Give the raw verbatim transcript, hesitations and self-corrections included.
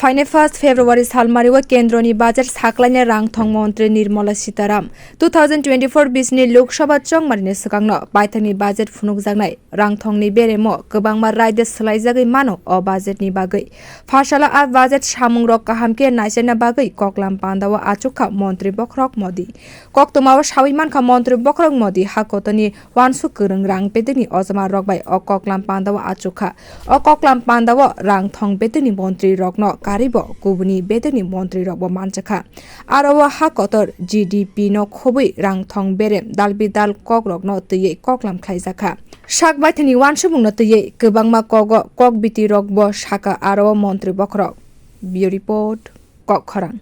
Phainai first February salmario kendroni budget saklainai rangthong montri Nirmala Sitaram two thousand twenty-four bisni Lok Sabha chongmarni swkangno paithakni budget phunukjaknai rangthongni beremo kwbangma raida swlaijagwi mano. O budgetni bagwi pharsala a budget samungrok kaham khe naichaina bagwi koklam pandao achukha montri bokhorok Modi. Koktwmao sawi mankha montri bokhorok Modi ha kotorni uansuk kwrwng rang bedekni ojma rok bai o koklam pandao achukha. O koklam pandao rang thong bedekni montri rokno karwibo kubuni bedekni montri rokbo manjakha. Aro o ha kotor G D P no khobwi rang thong berem dal bidal kok rokno twiwi koklam khlaijakha. Sak baithani uansukmungno twiwi kwbangma kogo kok biti rokbo sakha aro o montri bokhorok. Bureau Report, Kokkhorang.